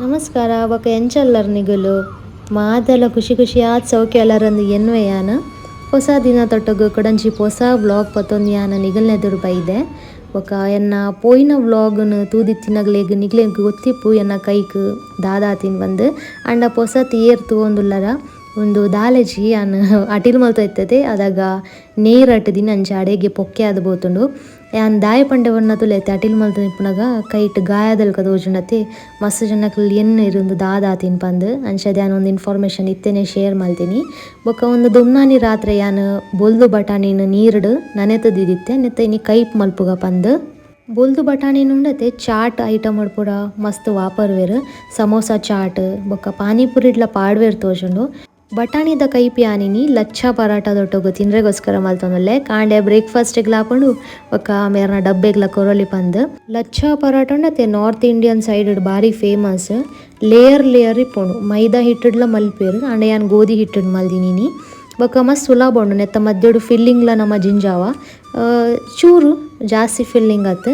ನಮಸ್ಕಾರ ಬೊಕ ಎಂಚಲ್ಲರ್ ನಿಗುಲು ಮಾತೆಲ ಖುಷಿ ಖುಷಿಯಾದ್ ಸೌಖ್ಯ ಎಲ್ಲರಂದು ಎನ್ನುವೆಯಾನ ಹೊಸ ದಿನ ತೊಟ್ಟಗು ಕೊಡಂಚಿ ಹೊಸ ವ್ಲಾಗ್ ಪತ್ತೊಂದು ನಿಗಲ್ನೆ ಎದುರು ಬೈದೆ ಬೊಕ ಎನ್ನ ಪೋಯಿನ ವ್ಲಾಗ್ನು ತೂದಿತ್ತಿನಗಲೆಗ್ ನಿಗ್ಲೆಗ್ ಗೊತ್ತಿಪ್ಪು ಎನ್ನ ಕೈಕ್ ದಾದಾತಿನ್ ಬಂದು ಅಂಡ ಪೊಸ ತೇರ್ ತೂವೊಂದುಲ್ಲರ ಉಂದು ದಾಲೆಜಿ ಯಾನ್ ಅಟಿಲ್ ಮಲ್ತ ಇತ್ತದೆ ಅದಾಗ ನೇರ್ ಅಟ್ಟದಿನ ಅಂಚ ಅಡೆಗೆ ಪೊಕ್ಕೆ ಆದ್ ಪೋತುಂಡು ಯಾನ್ ದಾಯ ಪಂಡೆ ವನ್ನ ತುಲೆತೆ ಅಟಿಲ್ ಮಲ್ತ ಇಪ್ಪುನಗ ಕೈಟ್ ಗಾಯದಲ್ಕ ತೋಜುಂಡತೆ ಮಸ್ತ್ ಜನಕ್ಲ್ ಎನ್ನೆರ್ ಉಂದು ದಾದಾತಿನ್ ಪಂದ್ ಅಂಚ ಯಾನ್ ಒಂಜಿ ಇನ್ಫಾರ್ಮೇಶನ್ ಇತ್ತೆನೆ ಶೇರ್ ಮಲ್ತಿನಿ ಬೊಕ ಉಂದು ದುಮ್ನಾನಿ ರಾತ್ರೆ ಯಾನ್ ಬೊಲ್ದು ಬಟಾಣಿನ್ ನೀರ್ಡ್ ನನೆತ್ ದೀದಿತ್ತೆ ನೆತ್ತ ಇನಿ ಕೈಪ್ ಮಲ್ಪುಗ ಪಂದ್ ಬೊಲ್ದು ಬಟಾಣಿನ್ ಉಂಡತೆ ಚಾಟ್ ಐಟಮ್ ಪೂರ ಮಸ್ತ್ ವಾಪರ್ವೆರ್ ಸಮೋಸ ಚಾಟ್ ಬೊಕ ಪಾನಿಪುರಿಡ್ಲ ಪಾಡ್ವೆರ್ ತೋಜುಂಡು ಬಟಾಣಿದ ಕೈಪ್ ಯಾನಿನಿ ಲಚ್ಚ ಪರಾಟದೊಟ್ಟುಗು ತಿಂದ್ರೆಗೋಸ್ಕರ ಮಲ್ತೊಂದುಲ್ಲೆ ಕಾಂಡೆ ಬ್ರೇಕ್ಫಾಸ್ಟ್ ಲಾಪುಂಡು ಬೊಕ ಮೇರ್ನ ಡಬ್ಬೆಗ್ಲ ಕೊರೊಲಿ ಪಂದ್ lachha paratha ಉಂಡತೆ north Indian side ಬಾರಿ famous layer layer ಇಪ್ಪುಂಡು ಮೈದಾ ಹಿಟ್ಟುಡ್ಲ ಮಲ್ಪೆರ್ ಆಂಡ ಯಾನ್ ಗೋಧಿ ಹಿಟ್ಟುಡ್ ಮಲ್ದಿನಿನಿ ಬೊಕ ಮಸ್ತ್ ಸುಲಭ ಉಂಡು ನೆತ್ತ ಮಧ್ಯಡು ಫಿಲ್ಲಿಂಗ್ಲ ನಮ ಜಿಂಜಾವ ಚೂರು ಜಾಸ್ತಿ ಫಿಲ್ಲಿಂಗ್ ಆತ್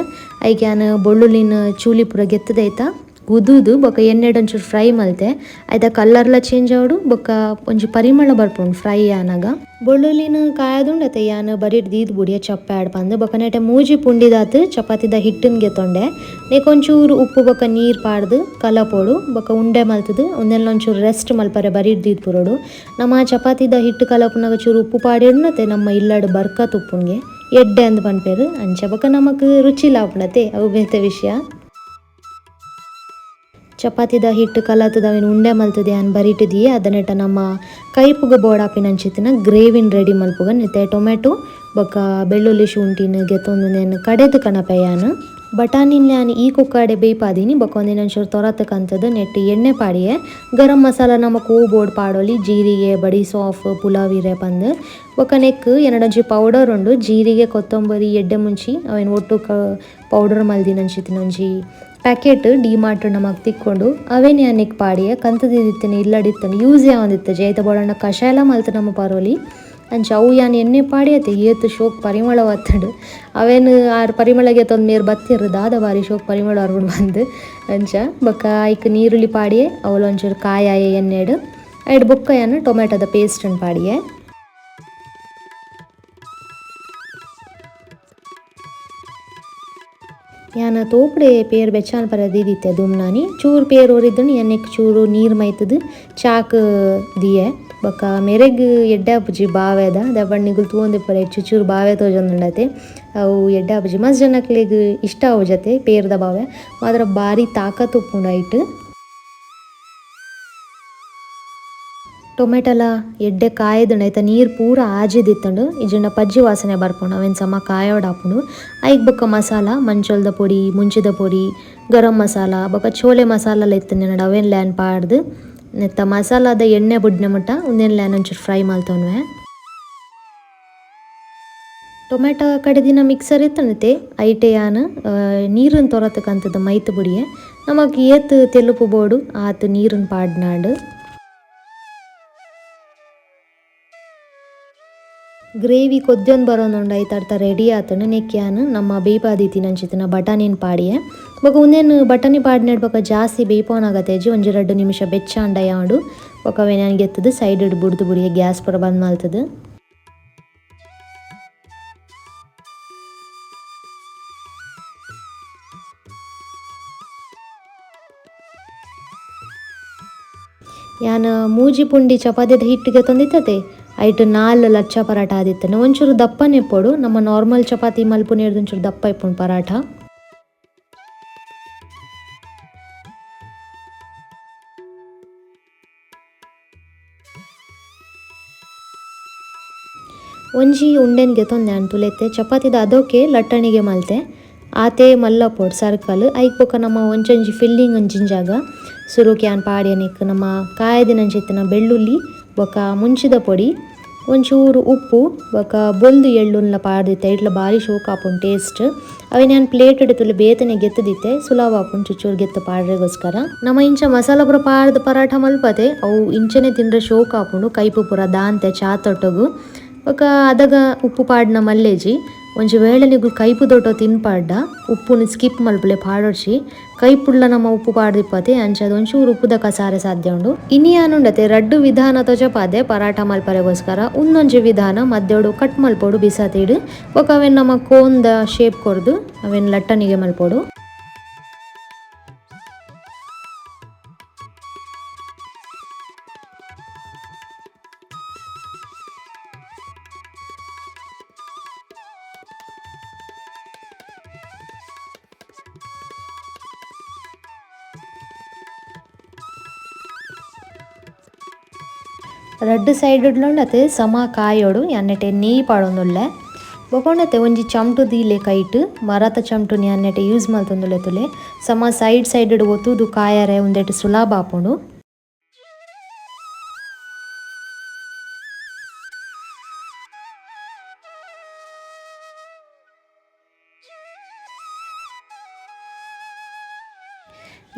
ಐಕ್ ಯಾನ್ ಬೊಳ್ಳುಳ್ಳಿನ ಚೂಲಿ ಪೂರ ಗೆತ್ತದೈತ ಗುದುದು ಬೊಕ ಎಣ್ಣೆಡ್ ಒಂಚೂರು ಫ್ರೈ ಮಲ್ತೆ ಐತ ಕಲರ್ಲ ಚೇಂಜ್ ಆವೊಡು ಬೊಕ ಒಂಜಿ ಪರಿಮಳ ಬರ್ಪುಂಡು ಫ್ರೈ ಆನಗ ಬೊಳ್ಳುಳ್ಳಿನ ಕಾಯದುಂಡತೆ ಯಾನ್ ಬರಿಟ್ ದೀದ್ ಬುಡಿಯ ಚಪ್ಪೆ ಆಡ್ ಪಂದ್ ಬೊಕ ನೆಟೆ ಮೂಜಿ ಪುಂಡಿದಾತ್ ಚಪಾತಿದ ಹಿಟ್ಟನ್ ಗೆತ್ತೊಂಡೆ ನೆಕ್ ಒಂಚೂರು ಉಪ್ಪು ಬೊಕ ನೀರ್ ಪಾಡ್ದ್ ಕಲಪೊಡು ಬೊಕ ಉಂಡೆ ಮಲ್ತುದು ಉಂದೆನ್ಲ ಒಂಚೂರು ರೆಸ್ಟ್ ಮಲ್ಪರೆ ಬರಿಟ್ ದೀದ್ ಪುರೊಡು ನಮ ಚಪಾತಿದ ಹಿಟ್ಟು ಕಲಪುನಗ ಚೂರು ಉಪ್ಪು ಪಾಡಿಡ್ನತೆ ನಮ್ಮ ಇಲ್ಲಡ್ ಬರ್ಕತ್ ಉಪ್ಪುಂಗೆ ಎಡ್ಡೆ ಅಂದ್ ಪನ್ಪೆರ್ ಅಂಚ ಬೊಕ ನಮಕ್ ರುಚಿ ಲಾಪುಂಡತೆ ಅವು ಬೇತೆ ವಿಷಯ. ಚಪಾತಿದ ಹಿಟ್ಟು ಕಲತದ ಅವೆನ್ ಉಂಡೆ ಮಲ್ತದೆ ಯಾನ್ ಬರಿಟ್ ದಿಯೆ ಅದನೆಟ ನಮ್ಮ ಕೈಪುಗ ಬೋಡಾಪಿನಂಚಿತ್ತಿನ ಗ್ರೇವಿನ್ ರೆಡಿ ಮಲ್ಪುಗ ನೆತ್ತೆ ಟೊಮೆಟೊ ಬೊಕ ಬೆಳ್ಳುಳ್ಳಿ ಶುಂಠಿನ್ ಗೆತ್ತೊಂದು ನೆನ್ ಕಡೆದ್ ಕನಪೆ ಯಾನ್ ಬಟಾಣಿನ್ ಯಾನ್ ಈ ಕುಕ್ಕಡೆ ಬೇಯ್ಪಾದಿನಿ ಬೊಕ ಒಂದಿನ ಒಂಚೂರು ತೊರತ್ ಕಂತದ್ ನೆಟ್ಟ್ ಎಣ್ಣೆ ಪಾಡಿಯೆ ಗರಂ ಮಸಾಲ ನಮಕ್ ಒವು ಬೋಡ್ ಪಾಡೊಲಿ ಜೀರಿಗೆ ಬಡಿ ಸಾಫ್ ಪುಲಾವ್ ಇರೆ ಪಂದ್ ಬೊಕ ನೆಕ್ಕ್ ಎನ್ನಡೊಂಜಿ ಪೌಡರ್ ಉಂಡು ಜೀರಿಗೆ ಕೊತ್ತಂಬರಿ ಎಡ್ಡೆ ಮುಂಚಿ ಅವೆನ್ ಒಟ್ಟು ಪೌಡರ್ ಮಲ್ದಿನಂಚಿತ್ತಿನ ಒಂಜಿ ಪ್ಯಾಕೆಟ್ ಡಿ mart ನಮಕ್ ತಿಕ್ಕೊಂಡು ಅವೆನ್ ಯಾನ್ ನೆಕ್ ಪಾಡಿಯೆ ಕಂತುದಿತ್ತಿನ ಇಲ್ಲಡಿತ್ತಂಡ್ ಯೂಸ್ ಯಾವೊಂದಿತ್ತಜಿ ಐತ ಬೋಡಾಂಡ ಕಷಾಯಲ ಮಲ್ತ್ ನಮ ಪರೋಲಿ ಅಂಚ ಅವು ಯಾನ್ ಎಣ್ಣೆ ಪಾಡಿಯತೆ ಏತ್ ಶೋಕ್ ಪರಿಮಳ ಬತ್ತುಂಡು ಅವೆನ್ ಆರ್ ಪರಿಮಳಗೆ ತೊಂದ್ ಮೇರ್ ಬತ್ತೆರ್ ದಾದ ಬಾರಿ ಶೋಕ್ ಪರಿಮಳ ಬರ್ಪುಂಡು ಪಂದ್ ಅಂಚ ಬೊಕ ಐಕ್ ನೀರುಳ್ಳಿ ಪಾಡಿಯೆ ಅವ್ಲು ಒಂಚೂರು ಕಾಯಿ ಎಣ್ಣೆಡ್ ಐಡ್ ಬೊಕ್ಕ ಯಾನ್ ಟೊಮೆಟೊದ ಪೇಸ್ಟ್ ನ್ ಪಾಡಿಯೆ. ಯಾನ್ ತೋಪುಡೆ ಪೇರ್ ಬೆಚ್ಚಾನ್ ಪರ ದೀದಿತ್ತೆ ದುಮ್ನಾನಿ ಚೂರು ಪೇರ್ ಒರಿದ್ಂಡ್ ಎಣ್ಣೆಗ್ ಚೂರು ನೀರ್ ಮೈತುದು ಚಾಕ್ ದಿಯೆ ಬೊಕ ಮೆರೆಗ್ ಎಡ್ಡೆ ಆಪುಜಿ ಬಾವೆದ ದಾಯೆ ನಿಗುಲು ತೂವೊಂದಿಪ್ಪರೆ ಚೂರು ಬಾವೆ ತೋಜೊಂದುಂಡತೆ ಅವು ಎಡ್ಡೆ ಆಪುಜಿ ಮಸ್ತ್ ಜನಕ್ಲೆಗ್ ಇಷ್ಟ ಆಪುಜತೆ ಪೇರ್ದ ಬಾವೆ ಮಾತ್ರ ಬಾರಿ ತಾಕತ್ ಉಪ್ಪುಂಡು ಐಟ್. ಟೊಮೆಟೊಲ ಎಡ್ಡೆ ಕಾಯ್ದುಂಡು ಐತ ನೀರ್ ಪೂರ ಆಜಿದಿತ್ತುಂಡು ಇಜ್ಜಿಂಡ ಪಜ್ಜಿ ವಾಸನೆ ಬರ್ಪುಂಡು ಅವೆನ್ ಸಮ ಕಾಯೋಡಾಪುಂಡು ಐಕ್ ಬೊಕ್ಕ ಮಸಾಲ ಮಂಚೊಲ್ದ ಪೊಡಿ ಮುಂಚಿದ ಪೊಡಿ ಗರಂ ಮಸಾಲ ಬೊಕ ಚೋಲೆ ಮಸಾಲಲ ಇತ್ತುಂಡು ಎನ್ನಡ ಅವೆನ್ ಲ್ಯಾನ್ ಪಾಡ್ದ್ ನೆತ್ತ ಮಸಾಲದ ಎಣ್ಣೆ ಬುಡ್ನ ಮುಟ್ಟ ಉಂದೆನ್ ಲ್ಯಾನ್ ಒಂಚೂರು ಫ್ರೈ ಮಲ್ತೊನ್ವೆ. ಟೊಮೆಟೊ ಕಡೆದಿನ ಮಿಕ್ಸರ್ ಇತ್ತುಂಡತೆ ಐಟೆ ಯಾನ್ ನೀರುನ್ ತೊರತ್ ಕಂತುದು ಮೈತ್ ಬುಡಿಯೆ ನಮಕ್ ಏತ್ ತೆಲುಪು ಬೋಡು ಆತ್ ನೀರುನ್ ಪಾಡ್ನಾಂಡ್. ಗ್ರೇವಿ ಕೊದ್ಯೊಂದು ಬರೋಂದುಂಡು ಐತ ಅರ್ಥ ರೆಡಿ ಆತುಂಡು ನೆಕ್ ಯಾನ್ ನಮ್ಮ ಬೇಯ್ಪಾದಿತ್ತಿನಂಚಿತ್ತಿನ ಬಟಾಣಿನ್ ಪಾಡಿಯೆ ಬೊಕ ಉಂದೆನ್ ಬಟಾಣಿ ಪಾಡ್ನೆಡ್ ಬೊಕ ಜಾಸ್ತಿ ಬೇಯ್ಪಾವೊನಾಗತೇಜಿ ಒಂಜಿ ರಡ್ಡ್ ನಿಮಿಷ ಬೆಚ್ಚಾಂಡ ಯಾವೊಡು ಬೊಕ ಅವೆನ್ ಯಾನ್ ಗೆತ್ತುದು ಸೈಡ್ ಡ್ ಬುಡ್ದು ಬುಡಿಯೆ ಗ್ಯಾಸ್ ಪೂರ ಬಂದ್ ಮಲ್ತುದು. ಯಾನ್ ಮೂಜಿ ಪುಂಡಿ ಚಪಾತಿದ ಹಿಟ್ಟು ಗೆತ್ತೊಂದಿತ್ತತೆ ಐಟ್ 4 ಲಚ್ಚ ಪರಾಟ ಆದಿತ್ತಂಡು ಒಂಚೂರು ದಪ್ಪನೆ ಇಪ್ಪೊಡು ನಮ್ಮ ನಾರ್ಮಲ್ ಚಪಾತಿ ಮಲ್ಪುನೇರ್ದ್ ಒಂಚೂರು ದಪ್ಪ ಇಪ್ಪುಂಡು ಪರಾಟ. ಒಂಜಿ ಉಂಡೆನ್ ಗೆತ್ತೊಂದೆ ಯಾನ್ ತುಲೆತೆ ಚಪಾತಿದ ಅದೋಕೆ ಲಟ್ಟಣಿಗೆ ಮಲ್ತೆ ಆತೆ ಮಲ್ಲ ಪೊಡ್ ಸರ್ಕಲ್ ಐಕ್ ಬೊಕ ನಮ್ಮ ಒಂಚೊಂಜಿ ಫಿಲ್ಲಿಂಗ್ ಒಂಜಿಂಜಾಗ ಸುರುಕ್ ಯಾನ್ ಪಾಡ್ಯನೆಕ್ ನಮ್ಮ ಕಾಯದಿನಂಚಿತ್ತಿನ ಬೆಳ್ಳುಳ್ಳಿ ಬೊಕ ಮುಂಚಿದ ಪೊಡಿ ಒಂಚೂರು ಉಪ್ಪು ಬೊಕ ಬೊಲ್ದು ಎಳ್ಳುನ್ಲ ಪಾಡ್ದಿತ್ತೆ ಐಟ್ಲ ಬಾರಿ ಶೋಕ್ ಆಪುಂಡು ಟೇಸ್ಟ್ ಅವೆನ್ ಯಾನ್ ಪ್ಲೇಟ್ ತುಲೆ ಬೇತನೆ ಗೆತ್ತುದಿತ್ತೆ ಸುಲಭ ಆಪುಂಡು ಚುಚ್ಚೂರು ಗೆತ್ತು ಪಾಡ್ರೆಗೋಸ್ಕರ. ನಮ ಇಂಚ ಮಸಾಲ ಪೂರ ಪಾಡ್ದ್ ಪರಾಠ ಮಲ್ಪತೆ ಅವು ಇಂಚನೆ ತಿಂಡ್ರೆ ಶೋಕ್ ಆಪುಂಡು ಕೈಪು ಪೂರ ದಾಂತೆ ಚಾತೊಟ್ಟುಗು ಬೊಕ ಅದಗ ಉಪ್ಪು ಪಾಡ್ನ ಮಲ್ಲೆಜಿ ಒಂಜಿ ವೇಳೆ ನಿಗುಲು ಕೈಪು ದೊಡ್ಡ ತಿನ್ಪಾಡ್ಡ ಉಪ್ಪುನು ಸ್ಕಿಪ್ ಮಲ್ಪುಲೆ ಪಾಡೊಡ್ಚಿ ಕೈಪುಡ್ಲ ನಮ್ಮ ಉಪ್ಪು ಪಾಡ್ದಿಪ್ಪತೆ ಅಂಚಾದ್ ಒಂಚೂರು ಉಪ್ಪುದ ಕಸಾರೆ ಸಾಧ್ಯ ಉಂಡು. ಇನಿ ಆನುಂಡತೆ ರಡ್ಡು ವಿಧಾನ ತೊಜಪಾದೆ ಪರಾಠ ಮಲ್ಪರೆಗೋಸ್ಕರ. ಉನ್ನೊಂಜಿ ವಿಧಾನ ಮಧ್ಯೋಡು ಕಟ್ ಮಲ್ಪೊಡು ಬಿಸಾತಿಡು ಬೊಕ ಅವೆನ್ ನಮ್ಮ ಕೋನ್ದ ಶೇಪ್ ಕೊರ್ದು ಅವೆನ್ ಲಟ್ಟನಿಗೆ ಮಲ್ಪೊಡು. ರಡ್ಡು ಸೈಡ್ಲುಂಡತೆ ಸಮ ಕಾಯೋಡು ಯಾನೆಟೆ ನೆಯ್ಯಿ ಪಾಡೊಂದುಲ್ಲೆ ಬೊಕೊಂಡತೆ ಒಂಜಿ ಚಮ್ಟು ದೀಲೆ ಕೈಟ್ ಮರತ ಚಮ್ಟು ಯಾನೆಟೆ ಯೂಸ್ ಮಲ್ತೊಂದುಲ್ಲೆ ತುಲೆ ಸಮ ಸೈಡ್ ಸೈಡ್ ಒತ್ತುದು ಕಾಯರೆ ಉಂದೆಟ್ ಸುಲಭ ಆಪುಂಡು.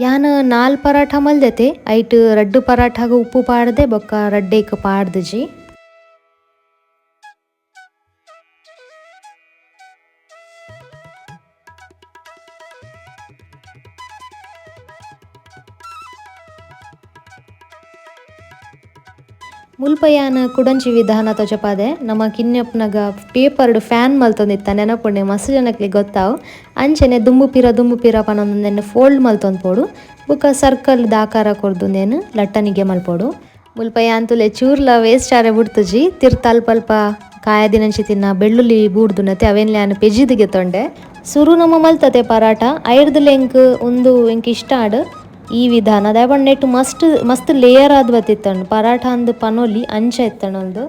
ಯಾನ್ 4 ಪರಾಠ ಮಲ್ದೆತೆ ಐಟ್ ರಡ್ಡು ಪರಾಠಾಗ ಉಪ್ಪು ಪಾಡ್ದೆ ಬೊಕ್ಕ ರಡ್ಡೇಕ್ ಪಾಡ್ದಿಜಿ. ಮುಲ್ಪ ಯಾನ್ ಕುಡಂಚಿ ವಿಧಾನ ತೊಜಪಾದೆ ನಮ್ಮ ಕಿನ್ಯಪ್ಪನಗ ಪೇಪರ್ಡ್ ಫ್ಯಾನ್ ಮಲ್ತೊಂದಿತ್ತ ನೆನಪುಂಡೆ ಮಸ್ತ್ ಜನಕ್ಲೆಗ್ ಗೊತ್ತಾವು. ಅಂಚನೆ ದುಂಬು ಪಿರ ಪನೊಂದುಂದೆನ್ ಫೋಲ್ಡ್ ಮಲ್ತೊಂದು ಪೋಡು ಬೊಕ್ಕ ಸರ್ಕಲ್ ದ ಆಕಾರ ಕೊರ್ದುಂದೆನ್ ಲಟ್ಟನಿಗೆ ಮಲ್ಪೊಡು. ಮುಲ್ಪ ಯಾನ್ ತುಲೆ ಚೂರ್ಲ ವೇಸ್ಟ್ ಆರೆ ಬುಡ್ತುಜಿ ತಿರ್ತ್ ಅಲ್ಪ ಅಲ್ಪ ಕಾಯದಿನಂಚಿ ತಿನ್ನ ಬೆಳ್ಳುಳ್ಳಿ ಬೂಡ್ದುನತೆ ಅವೆನ್ಲ ಯಾನ್ ಪೆಜಿದ್ ಗೆತೊಂಡೆ. ಸುರು ನಮ ಮಲ್ತತೆ ಪರಾಟ ಐರ್ದ್ ಲೆಂಕ್ ಉಂದು ಎಂಕ್ ಇಷ್ಟ ಆಡ್ ಈ ವಿಧಾನ ದಾಯೆ ನೆಟ್ ಮಸ್ತ್ ಮಸ್ತ್ ಲೇಯರ್ ಆದ್ ಬತ್ತಿತ್ತಂಡು ಪರಾಠ ಅಂದ್ ಪನೊಲಿ ಅಂಚ ಇತ್ತಂಡು.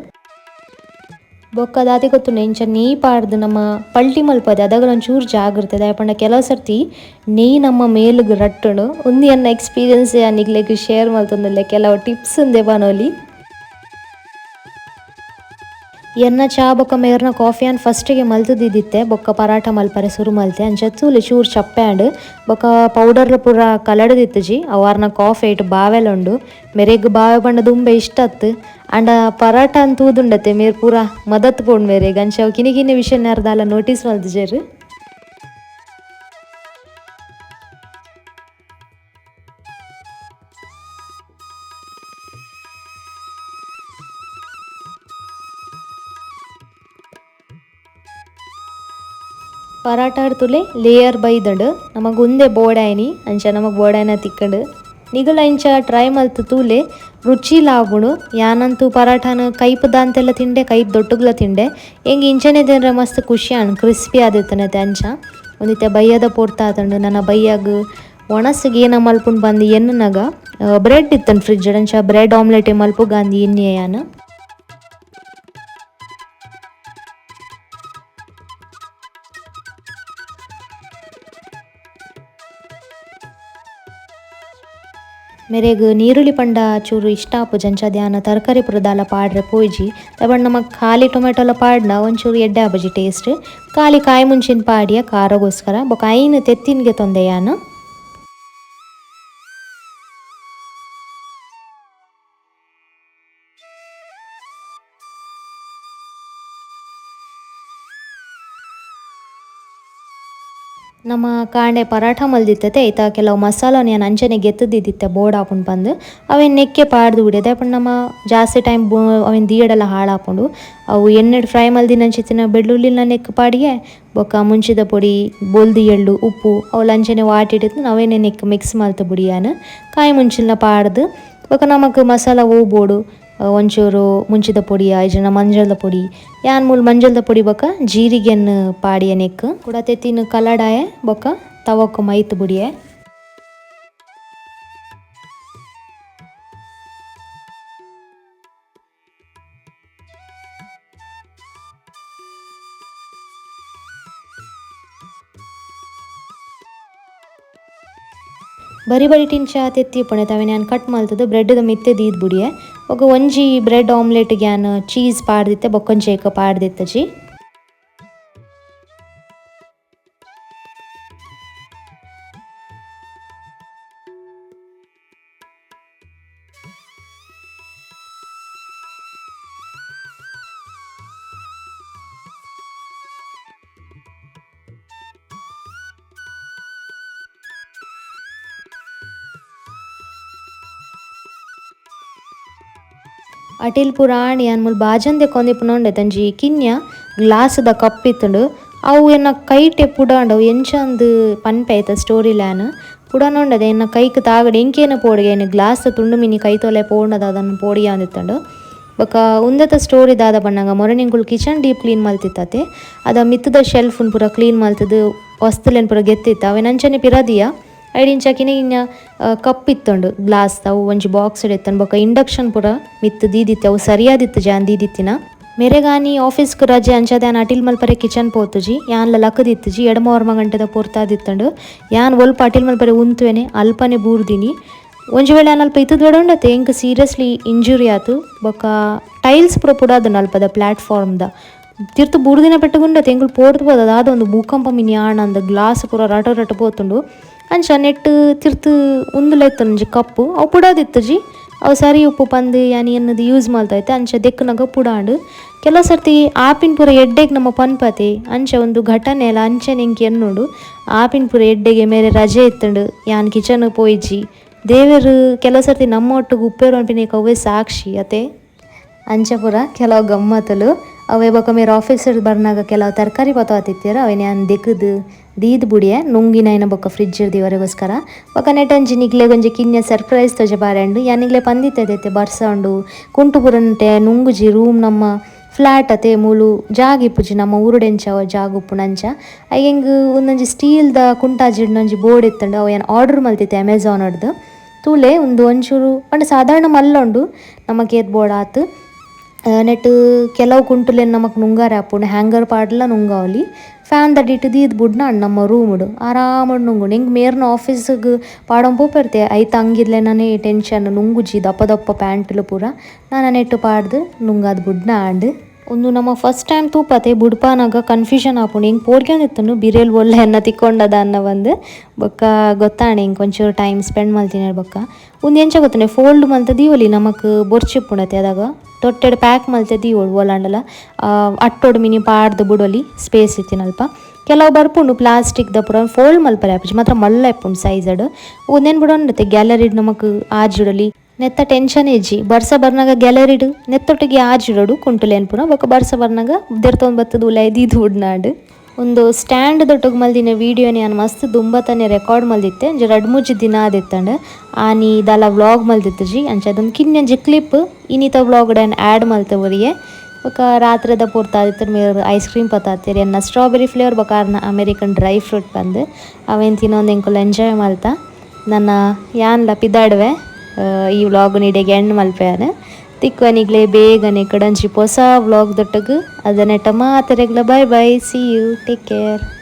ಬೊಕ್ಕ ದಾತಿ ಗೊತ್ತುಂಡು ಇಂಚ ನೆಯ್ಯಿ ಪಾಡ್ದು ನಮ್ಮ ಪಲ್ಟಿ ಮಲ್ಪದೆ ಅದಾಗ ಒಂಚೂರು ಜಾಗ್ರತೆ ದಾಯೆ ಪಂಡ ಕೆಲವು ಸರ್ತಿ ನೆಯ್ಯಿ ನಮ್ಮ ಮೇಲ್ಗ್ ರಟ್ಟುಂಡು. ಉಂದು ಎನ್ನ ಎಕ್ಸ್ಪೀರಿಯನ್ಸ್ ನಿಗ್ಲೆಗ್ ಶೇರ್ ಮಲ್ತೊಂದುಲ್ಲೆ ಕೆಲವು ಟಿಪ್ಸ್ ಉಂದೆ ಪನೊಲಿ. ಎನ್ನ ಚಾ ಬೊಕ್ಕ ಮೇರ್ನ ಕಾಫಿಯನ್ ಫಸ್ಟಿಗೆ ಮಲ್ತುದಿದ್ದಿತ್ತೆ ಬೊಕ್ಕ ಪರಾಠ ಮಲ್ಪರೆ ಸುರು ಮಲ್ತೆ ಅಂಚ ತೂಲೆ ಚೂರು ಚಪ್ಪೆ ಆಂಡ್ ಬೊಕ್ಕ ಪೌಡರ್ಲ ಪೂರ ಕಲಡದಿತ್ತುಜಿ ಅವಾರ್ನ ಕಾಫಿ ಐಟ್ ಬಾವೆಲ ಉಂಡು ಮೇರೆಗ್ ಬಾವೆ ಪಂಡ ದುಂಬೆ ಇಷ್ಟ ಅತ್ತು ಅಂಡ ಪರಾಠ ಅಂತ ತೂದುಂಡತೆ ಮೇರ್ ಪೂರ ಮದತ್ ಪೋಂಡು ಮೇರೆಗ್ ಅಂಚ ಅವು ಕಿನಿ ಕಿನಿ ವಿಷಯ ದಾಲ ನೋಟಿಸ್ ಮಲ್ತಿಜೆರ್. ಪರಾಠ ತುಲೆ ಲೇಯರ್ ಬೈದಂಡು ನಮಗೆ ಉಂದೆ ಬೋಡಾಯ್ನಿ ಅಂಚ ನಮಗೆ ಬೋಡಾಯ್ನ ತಿಕ್ಕಂಡು ನಿಗುಲ ಇಂಚ ಟ್ರೈ ಮಲ್ತು ತೂಲೆ ರುಚಿ ಲಾಗುಣು. ಯಾನಂತೂ ಪರಾಠನ ಕೈಪು ದಾಂತೆಲ್ಲ ತಿಂಡೆ ಕೈಪ್ ದೊಟ್ಟುಗ್ಲ ತಿಂಡೆ ಹೆಂಗೆ ಇಂಚನೆ ತಿಂದ್ರೆ ಮಸ್ತ್ ಖುಷಿ ಆಣ್ ಕ್ರಿಸ್ಪಿ ಆದಿತ್ತನತೆ ಅಂಚ ಒಂದಿತ್ತೆ ಬಯ್ಯದ ಪೊರ್ತ ಆತಂಡು. ನನ್ನ ಬಯ್ಯಾಗ ಒಣಸಿಗೆ ಏನ ಮಲ್ಪುಂಡು ಬಂದು ಎನ್ನನಾಗ ಬ್ರೆಡ್ ಇತ್ತನ್ ಫ್ರಿಜ್ ಅಂಚ ಬ್ರೆಡ್ ಆಮ್ಲೆಟ್ ಮಲ್ಪು ಗಾಂಧಿ ಎಣ್ಣೆ ಯಾನ. ಮೇರೆಗ್ ನೀರುಳ್ಳಿ ಪಂಡ ಚೂರು ಇಷ್ಟ ಆಪುಜಿ ಅಂಚ ಧ್ಯಾನ ತರಕಾರಿ ಪೂರ ದಾಲ ಪಾಡ್ರೆ ಪೋಯಿಜಿ ಬಟ್ ನಮಕ್ ಖಾಲಿ ಟೊಮೆಟೊಲ ಪಾಡ್ನ ಒಂಚೂರು ಎಡ್ಡೆ ಆಪುಜಿ ಟೇಸ್ಟ್. ಖಾಲಿ ಕಾಯಿ ಮುಂಚಿನ ಪಾಡಿಯ ಖಾರಗೋಸ್ಕರ ಬೊಕ ಐನ್ ತೆತ್ತಿನ್ಗೆ ತೊಂದೆ ಯಾನ್. ನಮ್ಮ ಕಾಂಡೆ ಪರಾಠ ಮಲ್ದಿತ್ತತೆ ಐತ ಕೆಲವು ಮಸಾಲ ನಾನು ಅಂಚನೆ ಗೆತ್ತದಿದ್ದಿತ್ತೆ ಬೋರ್ಡ್ ಹಾಕೊಂಡು ಬಂದು ಅವೇನು ನೆಕ್ಕೆ ಪಾಡ್ದು ಬಿಡಿದೆ ಪಂಡ ನಮ್ಮ ಜಾಸ್ತಿ ಟೈಮ್ ಅವೇನು ದೀಯಡೆಲ್ಲ ಹಾಳಾಕೊಂಡು ಅವು ಎಣ್ಣೆ ಫ್ರೈ ಮಲ್ದಿನಂಚಿತ್ತಿನ ಬೆಳ್ಳುಳ್ಳಿನ ನೆಕ್ ಪಾಡಿಗೆ ಬೊಕ್ಕ ಮುಂಚಿದ ಪೊಡಿ ಬೊಲ್ದಿ ಎಳ್ಳು ಉಪ್ಪು ಅವು ಅಂಚನೆ ವಾಟಿಟ್ಟು ಅವೇನೆ ನೆಕ್ ಮಿಕ್ಸ್ ಮಲ್ತು ಬುಡಿಯಾನ ಕಾಯಿ ಮುಂಚಿನ ಪಾಡ್ದು ಬೊಕ್ಕ ನಮಕ್ ಮಸಾಲ ಬೋಡು ಒಂಚೂರು ಮುಂಚಿದ ಪೊಡಿ ಐಜನ ಮಂಜಲ್ದ ಪೊಡಿ ಯಾನ್ ಮೂಲು ಮಂಜಲ್ದ ಪೊಡಿ ಬೊಕ್ಕ ಜೀರಿಗೆನ್ ಪಾಡಿಯ ನೆಕ್ ಕೂಡ ತೆತ್ತಿನ ಕಲಡಾಯ ಬೊಕ್ಕ ತವಕ್ಕ ಮೈತ್ ಬುಡಿಯೆ. ಬರಿ ಬರಿ ಟಿಂಚ ತೆತ್ತಿ ಪುಣೆ ತವೆ ನಾನು ಕಟ್ ಮಲ್ತದ ಬ್ರೆಡ್ದ ಮಿತ್ತೆ ದೀದ್ ಬುಡಿಯೆ ఒక ಒಂಜಿ ಬ್ರೆಡ್ ಆಮ್ಲೆಟ್ ಗ್ಯಾನ್ ಚೀಸ್ ಪಾಡ್ದಿತ್ತೆ ಬೊಕ್ಕೊಂಜಿ ಪಾಡ್ದಿತ್ತಜಿ. ಅಟಿಲ್ ಪುರಾಣಿ ಯಾನ್ ಮೂಲು ಬಾಜನ್ ದೆಕ್ಕೊಂದಿಪ್ಪುನೊಂಡೆ ತಂಜಿ ಕಿನ್ಯ ಗ್ಲಾಸ್ದ ಕಪ್ ಇತ್ತುಂಡು ಅವು ಎನ್ನ ಕೈಟೆ ಪುಡಾಂಡ್ ಅವು ಎಂಚಂದ್ ಪನ್ಪೆ ಐತ ಸ್ಟೋರಿ ಲ್ಯಾನ್ ಪುಡನೊಂಡದೆ ಎನ್ನ ಕೈಕ್ ತಾಗಡೆ ಎಂಕೇನ ಪೋಡಿಗೆ ಎನ್ನ ಗ್ಲಾಸ್ ತುಂಡು ಮಿನಿ ಕೈ ತೊಲೆ ಪೋಂಡದ ಅದನ್ನು ಪೋಡಿಯಾಂದಿತ್ತುಂಡು. ಬೊಕ ಉಂದೆತ ಸ್ಟೋರಿ ದಾದ ಪನ್ನಗ ಮೊರನಿಂಕುಲು kitchen deep clean ಮಲ್ತಿತ್ತತೆ ಅದ ಮಿತ್ತದ ಶೆಲ್ಫ್ ಪೂರ ಕ್ಲೀನ್ ಮಲ್ತದು ವಸ್ತುಲೆನ್ ಪೂರ ಗೆತ್ತಿತ್ತ ಅವೆನ್ ಅಂಚನೆ ಪಿರದಿಯ ಐಡಿಂಚ ಕಿನ್ನ ಕಿನ್ನ ಕಪ್ ಇತ್ತುಂಡು ಗ್ಲಾಸ್ ಅವು ಒಂಜಿ ಬಾಕ್ಸ್ ಇತ್ತುಂಡು. ಬೊಕ ಇಂಡಕ್ಷನ್ ಪೂರ ಮಿತ್ತ್ ದೀದಿತ್ತೆ ಅವು ಸರಿಯಾದಿತ್ತು ಜಾನ್ ದೀದಿತ್ತಿನ ಮೆರೆಗಾನಿ ಆಫೀಸ್ಗ್ ರಜೆ ಅಂಚಾದ್ ಯಾನ್ ಅಟಿಲ್ ಮಲ್ಪರೆ ಕಿಚನ್ ಪೋತುಜಿ ಯಾನ್ಲ ಲಕ್ಕದಿತ್ತುಜಿ ಎಡ್ಮ ಒರ್ಮ ಗಂಟೆದ ಪೊರ್ತಾದಿತ್ತುಂಡು ಯಾನ್ ಒಲ್ಪ ಅಟಿಲ್ ಮಲ್ಪರೆ ಉಂತುವೆನೆ ಅಲ್ಪನೆ ಬೂರ್ದಿನಿ ಒಂಜಿ ವೇಳೆ ಯಾನ್ ಅಲ್ಪ ಇತ್ತುದ್ ಉಂಡತೆ ಎಂಕ್ ಸೀರಿಯಸ್ಲಿ ಇಂಜುರಿ ಆತು. ಬೊಕ ಟೈಲ್ಸ್ ಪೂರ ಪುಡಾದುಂಡು ಅಲ್ಪದ ಪ್ಲಾಟ್ಫಾರ್ಮ್ ದ ತಿರ್ತು ಬೂರ್ದಿನ ಪೆಟ್ಟುಗುಂಡತೆ ಎಂಕುಲು ಪೋಡ್ದು ಪೋದ ದಾದ ಒಂದು ಭೂಕಂಪ ಮಿನಿ ಆಂಡ್ ಗ್ಲಾಸ್ ಪೂರ ರಟ ರಟ ಪೋತುಂಡು ಅಂಚ ನೆಟ್ ತಿರ್ತು ಉಂದುಲ ಇತ್ತುಂಡು ಒಂಜಿ ಕಪ್ಪು ಅವು ಪುಡಾದಿತ್ತುಜಿ ಅವು ಸರಿ ಉಪ್ಪು ಪಂದ್ ಯಾನ್ ಎನ್ನದು ಯೂಸ್ ಮಲ್ತೈತೆ ಅಂಚ ದೆಕ್ಕುನಗ ಪುಡಾಂಡು. ಕೆಲವು ಸರ್ತಿ ಆಪಿನ್ ಪೂರ ಎಡ್ಡೆಗ್ ನಮ್ಮ ಪನ್ಪತೆ ಅಂಚ ಒಂದು ಘಟನೆ ಅಲ್ಲ ಅಂಚನೆ ಎಂಕ್ ಎನ್ನುಂಡು ಆಪಿನ್ ಪೂರ ಎಡ್ಡೆಗೆ ಮೇರೆ ರಜೆ ಇತ್ತುಂಡು ಯಾನ್ ಕಿಚನ್ ಪೋಯಿಜಿ ದೇವೆರು ಕೆಲವು ಸರ್ತಿ ನಮ್ಮ ಒಟ್ಟುಗು ಉಪ್ಪೇರು ಪನ್ಪಿನೈಕ್ ಅವ್ವೇ ಸಾಕ್ಷಿ ಅತೆ. ಅಂಚ ಪೂರ ಕೆಲವು ಗಮ್ಮತ್ತುಲು ಅವೇ ಬೊಕ ಮೇರ್ ಆಫೀಸ್ ಬರ್ನಾಗ ಕೆಲವು ತರಕಾರಿ ಪತೊಂದಿತ್ತೆರ್ ಅವೆನ್ ಯಾನ್ ದೆಕ್ಕುದು ದೀದ್ ಬುಡಿಯೆ ನುಂಗಿನೈನ ಬೊಕ ಫ್ರಿಡ್ಜ್ ದಿವರೆಗೋಸ್ಕರ. ಬೊಕ ನೆಟಂಜಿ ನಿಕ್ಲೆಗ್ ಒಂಜಿ ಕಿನ್ಯ ಸರ್ಪ್ರೈಸ್ ತೋಜ ಬಾರೆಂಡು ಯಾನ್ ನಿಕ್ಲೆ ಪಂದಿತ್ತೆ ಬರ್ಸ ಉಂಡು ಕುಂಟು ಪುರಂಟೆ ನುಂಗುಜಿ ರೂಮ್ ನಮ್ಮ ಫ್ಲಾಟ್ ಅತೆ ಮೂಲು ಜಾಗ ಇಪ್ಪುಜಿ ನಮ್ಮ ಊರುಡೆಂಚ ಜಾಗ ಉಪ್ಪುನಂಚ ಐಗೆಂಗ್ ಉಂದೊಂಜಿ ಸ್ಟೀಲ್ ದ ಕುಂಟಾಜಿಡ್ನೊಂಜಿ ಬೋರ್ಡ್ ಇತ್ತುಂಡು ಅವು ಯಾನ್ ಆರ್ಡರ್ ಮಲ್ತಿತ್ತೆ ಅಮೆಜಾನ್ ಡ್ದು ತೂಲೆ ಉಂದು ಒಂಚೂರು ಪಂಡ ಸಾಧಾರಣ ಮಲ್ಲ ಉಂಡು ನಮಕ್ ಏತ್ ಬೋರ್ಡ್ ಆತು ನೆಟ್ ಕೆಲವು ಕುಂಟುಲೆನ್ ನಮಕ್ ನುಂಗಾರೆ ಆಪುಂಡು ಹ್ಯಾಂಗರ್ ಪಾಡ್ಲ ನುಂಗಾವೊಲಿ ಫ್ಯಾನ್ ದಡಿಟ್ ದೀದ್ ಬುಡ್ನ ನಮ್ಮ ರೂಮುಡು ಆರಾಮಡ್ ನುಂಗುಂಡು ಎಂಕ್ ಮೇರ್ನ ಆಫೀಸ್ಗ್ ಪಾಡೊಂದು ಪೋಪೆರ್ತೆ ಐತ ಅಂಗಿದ್ಲೆನನೆ ಟೆನ್ಷನ್ ನುಂಗುಜಿ ದಪ್ಪ ದಪ್ಪ ಪ್ಯಾಂಟ್ಲು ಪೂರ ನನ ನೆಟ್ ಪಾಡ್ದು ನುಂಗಾದ್ ಬುಡ್ನ ಆಂಡ್. ಉಂದು ನಮ್ಮ ಫಸ್ಟ್ ಟೈಮ್ ತೂಪತೆ ಬುಡ್ಪಾನಾಗ ಕನ್ಫ್ಯೂಷನ್ ಆಪುಂಡು ಎಂಕ್ ಪೋಡ್ಗ್ಯೊಂದಿತ್ತುಂಡು ಬಿರೆಲ್ ಒಲ್ಲ ಎನ್ನ ತಿಕ್ಕೊಂಡದ ಅನ್ನ ಬಂದು ಬೊಕ್ಕ ಗೊತ್ತಾಂಡ್ ಎಂಕ್ ಒಂಚೂರು ಟೈಮ್ ಸ್ಪೆಂಡ್ ಮಲ್ತಿನ ಬೊಕ್ಕ ಉಂದು ಎಂಚ ಗೊತ್ತುಂಡೆ ಫೋಲ್ಡ್ ಮಲ್ತ ದೀವೊಲಿ ನಮಕ್ ಬೊರ್ಚಿಪ್ಪುಂಡತೆ ಅದಾಗ ತೊಟ್ಟೆಡ್ ಪ್ಯಾಕ್ ಮಲ್ತೆ ದೀವೊಡು ಓಲಾಂಡಲ ಅಟ್ಟೊಡು ಮಿನಿ ಪಾಡ್ದು ಬುಡೊಲಿ ಸ್ಪೇಸ್ ಇತ್ತಿನಲ್ಪ ಕೆಲವು ಬರ್ಪುಂಡು ಪ್ಲಾಸ್ಟಿಕ್ ದ ಪೂರ ಫೋಲ್ಡ್ ಮಲ್ಪರೆ ಆಪುಜಿ ಮಾತ್ರ ಮಲ್ಲ ಇಪ್ಪುಂಡು ಸೈಜ್ ಉಂದೆನ್ ಬುಡೊಂಡತೆ ಗ್ಯಾಲರಿಡ್ ನಮಕ್ ಆಜಿಡೊಲಿ ನೆತ್ತ ಟೆನ್ಷನ್ ಇಜ್ಜಿ ಬರ್ಸ ಬರ್ನಾಗ ಗ್ಯಾಲರಿಡ್ ನೆತ್ತೊಟ್ಟಿಗೆ ಆಜಿಡೊಡು ಕುಂಟುಲೇನ್ ಪೂರ ಬೊಕ ಬರ್ಸ ಬರ್ನಾಗ ದೆರ್ತೊಂದು ಬತ್ತುದು ಉಲಾಯಿ ದೀದ್ ಬುಡ್ನಾಂಡ್. ಉಂದು ಸ್ಟ್ಯಾಂಡ್ ದೊಟ್ಟುಗು ಮಲ್ದಿನ ವೀಡಿಯೋನಿ ಯಾನ್ ಮಸ್ತ್ ದುಂಬತನೆ ರೆಕಾರ್ಡ್ ಮಲ್ದಿತ್ತೆ ಒಂಜಿ ರಡ್ಡ್ ಮೂಜಿ ದಿನ ಆದಿತ್ತಂಡ್ ಆನಿ ದಾಲ ವ್ಲಾಗ್ ಮಲ್ದಿತ್ತುಜಿ ಅಂಚ ಅದೊಂದು ಕಿನ್ನೊಂಜಿ ಕ್ಲಿಪ್ ಇನಿತ ವ್ಲಾಗ್ ಯಾನ್ ಆ್ಯಡ್ ಮಲ್ತೆ ಒರಿಯೆ. ಬೊಕ ರಾತ್ರೆದ ಪೊರ್ತಾದಿತ್ತುಂಡು ಮೇರ್ ಐಸ್ ಕ್ರೀಮ್ ಪತಾತೆರ್ ಎನ್ನ ಸ್ಟ್ರಾಬೆರಿ ಫ್ಲೇವರ್ ಬೊಕ ಆರ್ನ American dry fruit ಪಂದ್ ಅವೆನ್ ತಿನೊಂದು ಎಂಕುಲು ಎಂಜಾಯ್ ಮಲ್ತ ನನ ಯಾನ್ಲ ಪಿದಾಡುವೆ ಈ ವ್ಲಾಗ್ ಇಡೆಗ್ ಎಂಡ್ ಮಲ್ಪೆ ಯಾನ್ ತಿಕ್ಕುವ ನಿಕ್ಲೆ ಬೇಗನೆ ಕುಡೊಂಜಿ ಪೊಸ vlog ದೊಟ್ಟುಗು ಅದನೆಟ ಮಾತೆರೆಗ್ಲ bye bye see you take care.